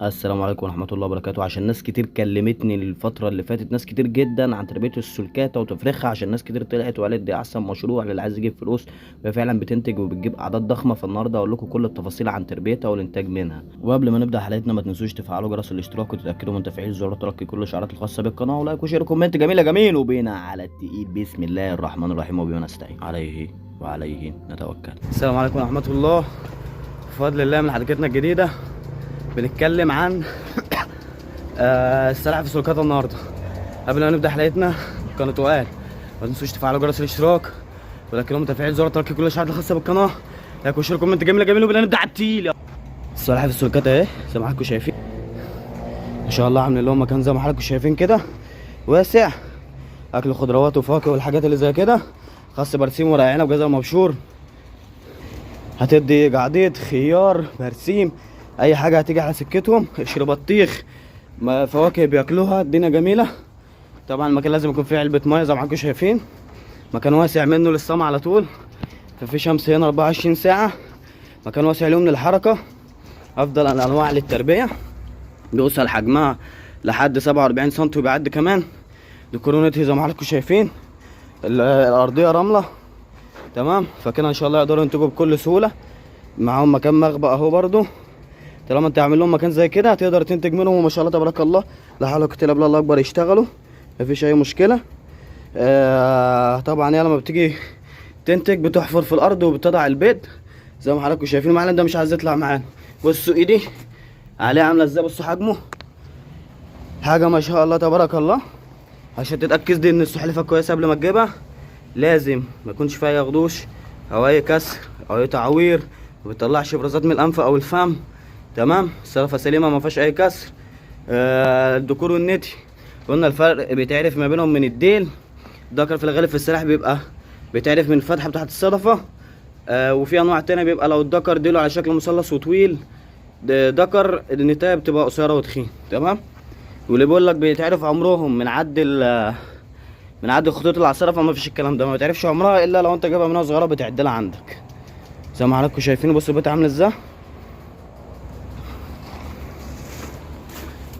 السلام عليكم ورحمة الله وبركاته. عشان ناس كتير كلمتني الفترة اللي فاتت، ناس كتير جدا عن تربية السلكاتة وتفريخها، عشان ناس كتير طلعت وقالت دي أحسن مشروع للي عايز يجيب فلوس، وهي فعلا بتنتج وبتجيب أعداد ضخمة. فالنهاردة أقول لكم كل التفاصيل عن تربيتها والإنتاج منها. وقبل ما نبدأ حلقتنا ما تنسوش تفعلوا جرس الاشتراك وتتأكدوا من تفعيل زرار تلقي كل الإشعارات الخاصة بالقناة، و like و share و comment جميل جميل. وبينا على التقيل، بسم الله الرحمن الرحيم وبما نستعين عليه وعليه نتوكل. السلام عليكم ورحمة الله. بفضل الله من حلقتنا الجديدة بنتكلم عن السلاحف السلكاتة النهاردة. قبل ما نبدأ حلقتنا قناة وقال ما تنسوش تفعلوا جرس الاشتراك وتأكدوا من تفعيل زرار تلقي كل الإشعارات الخاصة بالقناة، like و share comment جميل جميل. وبدنا نبدأ على التقيل. السلاحف السلكاتة اهي زي ما حضراتكم شايفين، ما شاء الله عاملين لهم مكان زي ما حضراتكم شايفين كده واسع، اكل خضروات وفواكه والحاجات اللي زي كده، خس برسيم ورق عنب وجزر مبشور، هتدي جعديد خيار برسيم اي حاجة هتيجي على سكتهم، قشر بطيخ، ما فواكه بياكلوها، الدنيا جميلة. طبعا المكان لازم يكون فيه علبة مية زي ما حضراتكم شايفين، مكان واسع منه للسما على طول، ففي شمس هنا 24 ساعة، مكان واسع لهم للحركة. افضل الانواع للتربية، بيوصل حجمها لحد 47 سم وبيعد كمان. دي كورونتي زي ما حضراتكم شايفين، الارضية رملة تمام، فكده ان شاء الله يقدروا ينتجوا بكل سهولة. معاهم مكان مخبأ اهو برضو، طالما انت عامل لهم مكان زي كده هتقدر تنتج منهم، وما شاء الله تبارك الله لا حول ولا قوة الا بالله، الله اكبر، يشتغلوا مفيش اي مشكلة. طبعا هي لما بتيجي تنتج بتحفر في الارض وبتضع البيض زي ما حضراتكم شايفين. المعلم ده مش عايز يطلع معانا، بصوا ايدي عليه عامله ازاي، بصوا حجمه حاجة ما شاء الله تبارك الله. عشان تتاكد دي ان السلحفه كويسة قبل ما تجيبها لازم ما يكونش فيها اي خدوش او اي كسر او اي تعوير، ما بتطلعش افرازات من الانف او الفم، تمام. السلفه سليمة ما فيهاش اي كسر. الذكور والنتي قلنا الفرق بيتعرف ما بينهم من الديل. الذكر في الغالب في السلاح بيبقى بيتعرف من الفتحة بتاعت الصدفة، وفي انواع تانية بيبقى لو الذكر ديله على شكل مثلث وطويل، ذكر، النتايه بتبقى قصيرة وتخين، تمام. واللي بيقول لك بيتعرف عمرهم من عد الخطوط اللي على الصدفة، ما فيش الكلام ده، ما بتعرفش عمرها الا لو انت جايبها منها صغيرة بتعدلها عندك زي ما حضراتكم شايفين. بصوا البيت عامل ازاي.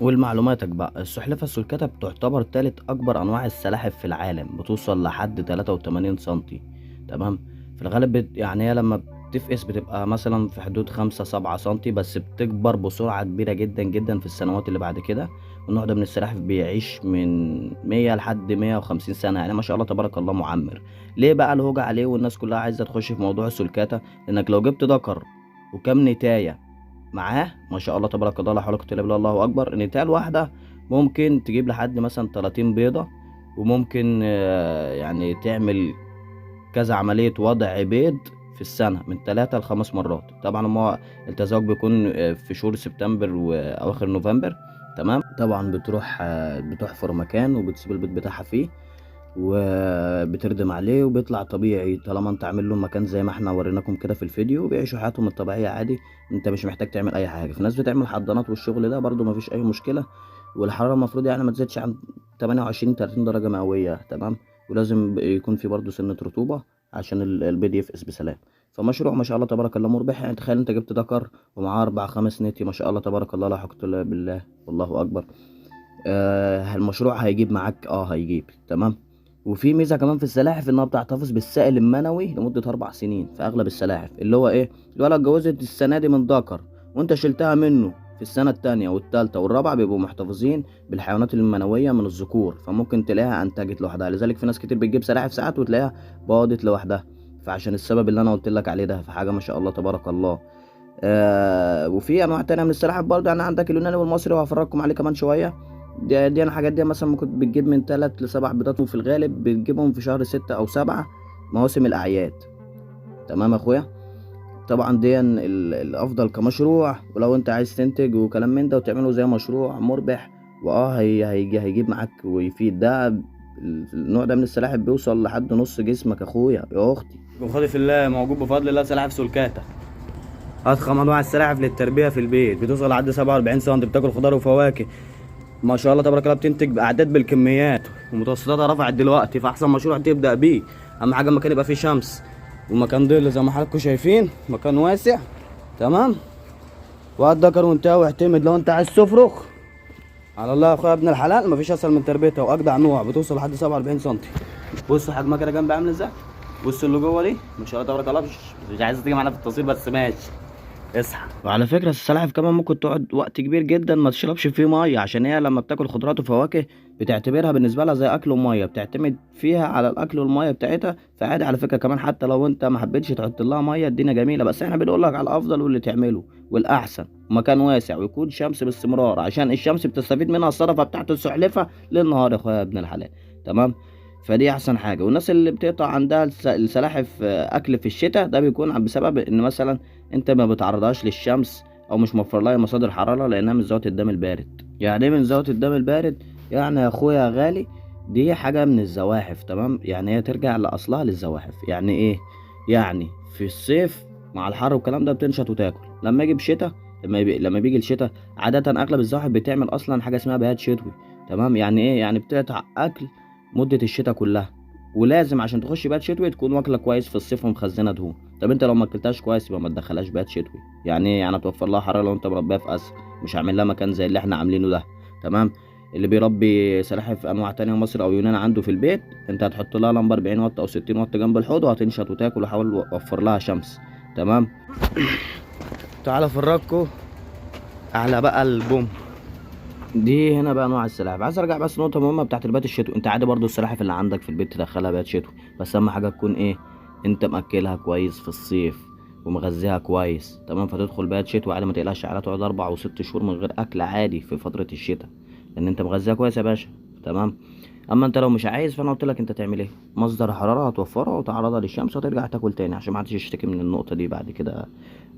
والمعلوماتك بقى، السلحفة السلكاتة بتعتبر تالت أكبر أنواع السلاحف في العالم، بتوصل لحد 83 سنتي، تمام. في الغالب يعني هي لما بتفقس بتبقى مثلا في حدود 5 7 سنتي، بس بتكبر بسرعة كبيرة جدا جدا في السنوات اللي بعد كده. والنوع ده من السلاحف بيعيش من 100 لحد 150 سنة، يعني ما شاء الله تبارك الله معمر. ليه بقى الهوجة عليه والناس كلها عايزة تخش في موضوع السلكاتة؟ لأنك لو جبت ذكر وكم نتاية معاه ما شاء الله تبارك الله لا حول ولا قوة الا بالله الله اكبر، النتايه الواحدة ممكن تجيب لحد مثلا 30 بيضة، وممكن يعني تعمل كذا عملية وضع بيض في السنة من 3 ل 5 مرات. طبعا هو التزاوج بيكون في شهور سبتمبر واواخر نوفمبر، تمام. طبعا بتروح بتحفر مكان وبتسيب البيض بتاعها فيه وبتردم عليه وبيطلع طبيعي، طالما انت عامل له مكان زي ما احنا وريناكم كده في الفيديو، بيعيشوا حياتهم الطبيعية عادي، انت مش محتاج تعمل اي حاجة. في ناس بتعمل حضانات والشغل ده برضو مفيش اي مشكلة. والحرارة المفروض يعني ما تزيدش عن 28 30 درجة مئوية، تمام. ولازم يكون في برضو سنة رطوبة عشان البيض يفقس بسلام. فمشروع ما شاء الله تبارك الله مربح. يعني تخيل انت جبت ذكر ومعاه 4 5 نتي، ما شاء الله تبارك الله لا حول ولا قوة الا بالله والله اكبر. المشروع هيجيب معاك، هيجيب تمام. وفي ميزة كمان في السلاحف انها بتحتفظ بالسائل المنوي لمدة 4 سنين في اغلب السلاحف، اللي هو ايه، الولد اتجوزت السنة دي من ذكر وانت شلتها منه في السنة التانية والتالتة والرابعة بيبقوا محتفظين بالحيوانات المنوية من الذكور، فممكن تلاقيها انتجت لوحدها. لذلك في ناس كتير بتجيب سلاحف ساعات وتلاقيها باضت لوحدها، فعشان السبب اللي انا قلت لك عليه ده. فحاجه ما شاء الله تبارك الله. وفي انواع تانية من السلاحف برضه، يعني عندك اليوناني والمصري وهفرجكم عليه كمان شوية. دي الحاجات دي مثلا ممكن بتجيب من 3 ل7 بيضات، وفي الغالب بتجيبهم في شهر 6 أو 7 مواسم الأعياد، تمام يا أخويا. طبعا دي الأفضل كمشروع، ولو أنت عايز تنتج وكلام من ده وتعمله زي مشروع مربح، هيجيب معاك ويفيد. ده النوع ده من السلاحف بيوصل لحد نص جسمك يا أخويا يا أختي. وخدي في الله موجود بفضل الله سلاحف سلكاتة، أضخم أنواع السلاحف للتربية في البيت، بتوصل لحد 47 سم، بتاكل خضار وفواكه ما شاء الله تبارك الله، بتنتج بأعداد بالكميات ومتوسطاتها رفعت دلوقتي، فأحسن مشروع تبدأ بيه. أهم حاجة المكان يبقى فيه شمس ومكان ظل زي ما حضراتكم شايفين، مكان واسع، تمام. وقت ذكر وانتهى. واعتمد لو انت عايز تفرخ على الله يا اخويا ابن الحلال، مفيش اسهل من تربيتها، واجدع نوع، بتوصل لحد 47 سم. بصوا حجمها كده جنب عامل ازاي، بصوا اللي جوه دي ما شاء الله تبارك الله. مش عايزه تيجي معانا في التصوير بس ماشي، اصحى. وعلى فكرة السلاحف كمان ممكن تقعد وقت كبير جدا ما تشربش فيه مية، عشان هي لما بتاكل خضروات وفواكه بتعتبرها بالنسبة لها زي اكل ومية، بتعتمد فيها على الاكل والمية بتاعتها. فعادي على فكرة كمان حتى لو انت ما حبيتش تحط لها مية الدنيا جميلة، بس احنا بنقول لك على الافضل واللي تعمله والاحسن، مكان واسع ويكون شمس باستمرار، عشان الشمس بتستفيد منها الصدفة بتاعت السلحفه للنهار يا اخويا ابن الحلال. تمام، فدي احسن حاجة. والناس اللي بتقطع عندها السلاحف اكل في الشتاء ده بيكون بسبب ان مثلا انت ما بتعرضهاش للشمس او مش موفر لها مصادر حرارة، لانها من ذوات الدم البارد. يعني ايه من ذوات الدم البارد؟ يعني يا اخويا يا غالي دي حاجة من الزواحف، تمام؟ يعني هي ترجع لاصلها للزواحف. يعني ايه؟ يعني في الصيف مع الحر والكلام ده بتنشط وتاكل، لما يجي بشتاء، لما بيجي الشتاء عادة اغلب الزواحف بتعمل اصلا حاجة اسمها بيات شتوي. تمام، يعني ايه؟ يعني بتقطع اكل مده الشتاء كلها، ولازم عشان تخش بيات شتوي تكون واكله كويس في الصيف ومخزنه دهون. طب انت لو ما اكلتهاش كويس يبقى ما تدخلهاش بيات شتوي. يعني ايه؟ يعني توفر لها حرارة لو انت مربيها في اسر، مش عامل لها مكان زي اللي احنا عاملينه ده. تمام، اللي بيربي سلاحف انواع تانية مصري او يونان عنده في البيت، انت هتحط لها لمبة 40 واط او 60 واط جنب الحوض وهتنشط وتاكل، وحاول وفر لها شمس. تمام، تعالى افرجكم على بقى البوم دي هنا بقى انواع السلاحف. عايز ارجع بس نقطة مهمة بتاعت البيات الشتوي. انت عادي برضو السلاحف اللي عندك في البيت تدخلها بيات شتوي، بس اهم حاجة تكون ايه؟ انت مأكلها كويس في الصيف ومغذيها كويس. تمام، فتدخل بيات شتوي عادي، ما تقلقش عليها، تقعد 4 و6 شهور من غير اكل عادي في فترة الشتاء، لان انت مغذيها كويس يا باشا. تمام، اما انت لو مش عايز فانا قلت لك انت تعمل ايه، مصدر حرارة هتوفرها وتعرضها للشمس وترجع تاكل تاني، عشان ما حدش يشتكي من النقطة دي بعد كده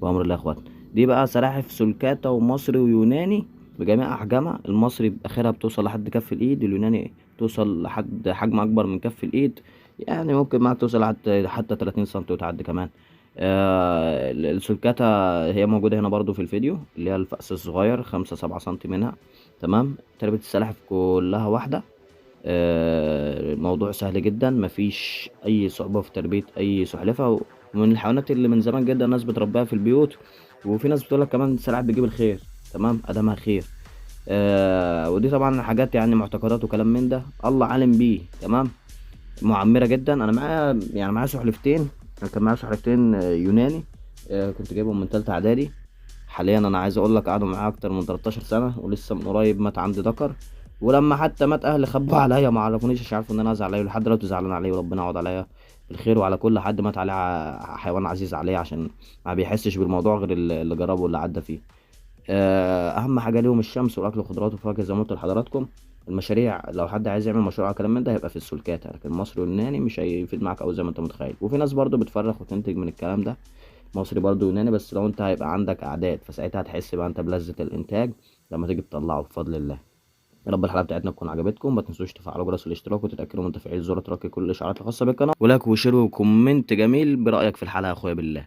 بامر الله يا اخواتنا. دي بقى سلاحف سلكاتا ومصري ويوناني بجميع احجامها. المصري باخرها بتوصل لحد كف الايد، اليوناني توصل لحد حجم اكبر من كف الايد، يعني ممكن معاك توصل حتى 30 سم وتعدي كمان. السلكاتا هي موجودة هنا برضو في الفيديو، اللي هي الفأس الصغير 5-7 سم منها. تمام، تربية السلاحف كلها واحدة. الموضوع سهل جدا، مفيش اي صعوبة في تربية اي سلحفاة، ومن الحيوانات اللي من زمان جدا الناس بتربيها في البيوت. وفي ناس بتقولك كمان السلاحف بتجيب الخير. تمام، ادامها خير. ودي طبعا حاجات يعني معتقدات وكلام من ده الله عالم بيه. تمام، معمرة جدا. انا معايا يعني معايا سلحفتين، انا كان معايا سلحفتين يوناني، كنت جايبهم من تالتة اعدادي. حاليا انا عايز اقول لك قعدوا معايا اكتر من 13 سنة، ولسه من قريب مات عندي ذكر، ولما حتى مات اهلي خبوا عليا ما عرفونيش عشان عارفوا ان انا ازعل عليه، ولحد دلوقتي زعلان عليه، وربنا يعوض عليا بالخير وعلى كل حد مات عليه حيوان عزيز عليه، عشان ما بيحسش بالموضوع غير اللي جربه واللي عدى فيه. اهم حاجة ليهم الشمس والاكل والخضروات والفواكه زي ما قلت لحضراتكم. المشاريع لو حد عايز يعمل مشروع على كلام من ده هيبقى في السلكات، لكن المصري واليوناني مش هيفيد معاك قوي زي ما انت متخيل. وفي ناس برضو بتفرخ وتنتج من الكلام ده مصري برضو يوناني، بس لو انت هيبقى عندك اعداد فساعتها هتحس بقى انت بلذة الانتاج لما تيجي تطلعه بفضل الله. يا رب الحلقة بتاعتنا تكون عجبتكم، ما تنسوش تفعلوا جرس الاشتراك وتتاكدوا من تفعيل زر ترك كل الاشعارات الخاصة بالقناة، و like و share و comment جميل برايك في الحلقة يا اخويا بالله.